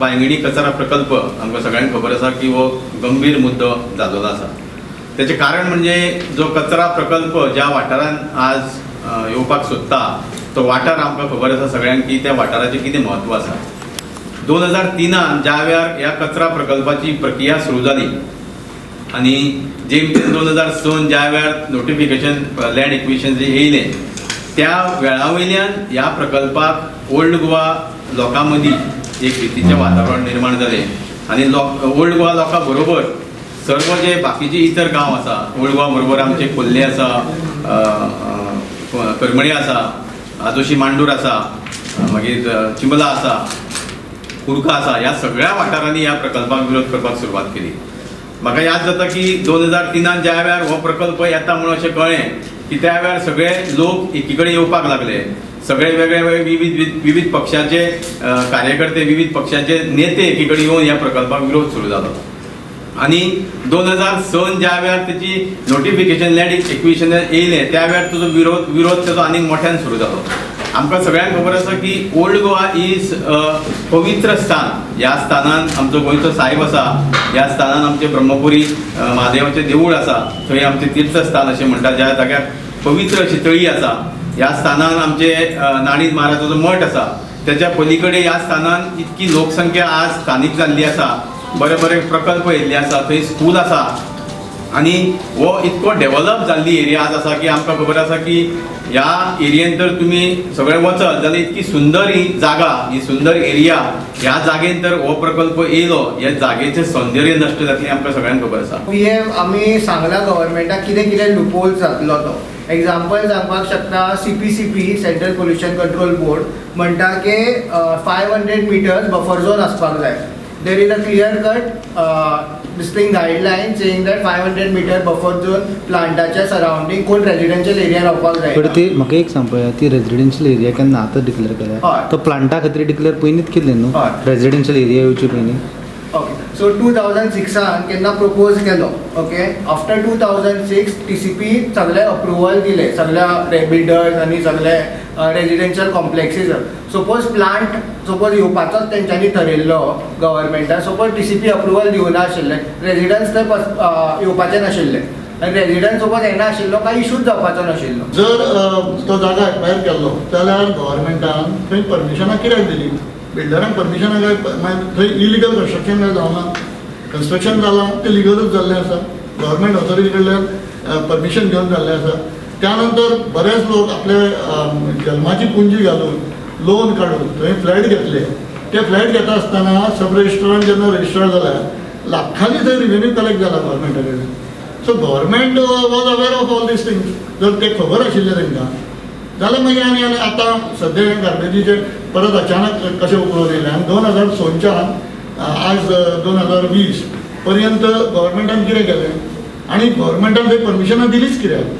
बांयगिणी कचरा प्रकल्प आमकां सगळ्यांक खबर आसा की हो गंभीर मुद्दो जाल्लो आसा. तेचें कारण म्हणजे जो कचरा प्रकल्प ज्या वाठारांत आज येवपाक सोदता तो वाठार आमकां खबर आसा सगळ्यांक की त्या वाठाराचें कितें म्हत्व आसा. 2003त ज्या वेळार ह्या कचरा प्रकल्पाची प्रक्रिया सुरू जाली आनी जेमतेम 2006 ज्या वेळार नोटिफिकेशन लँड एक्विजिशन येयलें, त्या वेळा वयल्यान ह्या प्रकल्पाक ओल्ड गोवा लोकां मदीं एक भितीचें वातावरण निर्माण जालें आनी लोक, ओल्ड गोवा लोकां बरोबर सर्व जे बाकीचे इतर गांव आसा, ओल्ड गोवा बरोबर आमचे खोर्ले आसा, करमळी आसा, आजोशी मांडूर आसा, मागीर चिंबला आसा, कुडका आसा, ह्या सगळ्या वाठारांनी ह्या प्रकल्पाक विरोध करपाक सुरवात केली. म्हाका याद जाता की 2003त ज्या वेळार हो प्रकल्प येता म्हणून अशें कळ्ळें की त्या वेळार सगळे लोक एकी कडेन येवपाक लागले. सगळे वेगळे वेगळे विविध विविध पक्षाचे कार्यकर्ते, विविध पक्षाचे नेते एकी कडेन येवन ह्या प्रकल्पाक विरोध सुरू जालो आनी 2006 ज्या वेळार तेची नोटिफिकेशन लँड एक्विजिशन येयलें, त्या वेळार तुजो विरोध तेजो आनीक मोठ्यान सुरू जालो. आमकां सगळ्यांक खबर आसा की ओल्ड गोवा is पवित्र स्थान. ह्या स्थानान आमचो गोंयचो साहेब आसा, ह्या स्थानान आमचे ब्रह्मपुरी महादेवाचें देवूळ आसा, थंय आमचें तीर्थस्थान अशें म्हणटा, ज्या जाग्यार पवित्र अशी तळी आसा. ह्या स्थानान आमचे नाणीज महाराजाचो मठ आसा. त्याच्या पलीकडे ह्या स्थानान इतकी लोकसंख्या आज स्थानीक जाल्ली आसा, बरे बरे प्रकल्प येयल्ले आसा, थंय स्कूल आसा आनी हो इतको डेव्हलप जाल्ली एरिया आज आसा की आमकां खबर आसा की ह्या एरियेन जर तुमी सगळे वचत जाल्यार इतकी सुंदर ही जागा, ही सुंदर एरिया, ह्या जागेन जर हो प्रकल्प येयलो, ह्या जागेचें सौंदर्य नश्ट जातलें, आमकां सगळ्यांक खबर आसा. We have, आमी सांगला गव्हर्मेंटाक कितें कितें लुपोल्स जातलो तो. एग्जाम्पल सांगपाक शकता, CPCB, Central Pollution Control Board म्हणटा की 500 meters buffer zone आसपाक जाय. There is a clear cut this thing, guideline saying that 500 meter buffer zone प्लांटाच्या surrounding कोण रेजिडेन्शियल एरिया रावपाक जाय. बट ती म्हाका एक सांग पळोवया, ती रेजिडेन्शियल एरिया केन्ना आतां डिक्लेअर केल्या? हय. तो प्लांटा खातीर डिक्लेअर पयलींच केल्ले न्हू? हय. रेजिडेन्शियल एरिया येवचे पयलीं. ओके, सो 2006आन केन्ना प्रपोज केलो, ओके, आफ्टर 2006 TCP सगळे अप्रुवल दिले सगळ्या बिल्डर्स आनी सगळे residential complexes. Suppose plant suppose येवपाचोच तेंच्यांनी थरयल्लो गव्हर्मेंटान, सपोज TCP approval दिवना आशिल्ले, रेजिडन्स थंय येवपाचे नाशिल्ले आनी रेजिडन्स सपोज येना आशिल्लो काय इशूच जावपाचो नाशिल्लो. जर तो जागा एक्वायर केल्लो जाल्यार गव्हर्मेंटान थंय परमिशनां कित्याक दिली बिल्डरांक? परमिशनां काय मागीर थंय इलिगल कन्स्ट्रक्शन काय जावना? कन्स्ट्रक्शन जालां तें लिगलूच जाल्लें आसा, गव्हर्मेंट ऑथॉरिटी कडल्यान परमिशन घेवन जाल्लें आसा. त्यानंतर बरेच लोक आपले जल्माची पुंजी घालून, लोन काडून थंय फ्लॅट घेतले. ते फ्लॅट घेता आसतना सब रजिस्ट्रारान जेन्ना रजिस्टर जाल्या, लाखांनी थंय रिव्हेन्यू कलेक्ट जाला गव्हर्मेंटा कडल्यान. So government was aware of all these things. जर ते खबर आशिल्लें तांकां जाल्यार मागीर आनी आतां सद्या गार्बेजीचे परत अचानक कशें उकलून येयलें? आनी 2006च्यान आज 2020 पर्यंत गव्हर्मेंटान कितें केलें आनी गव्हर्मेंटान थंय परमिशनां दिलीच कित्याक?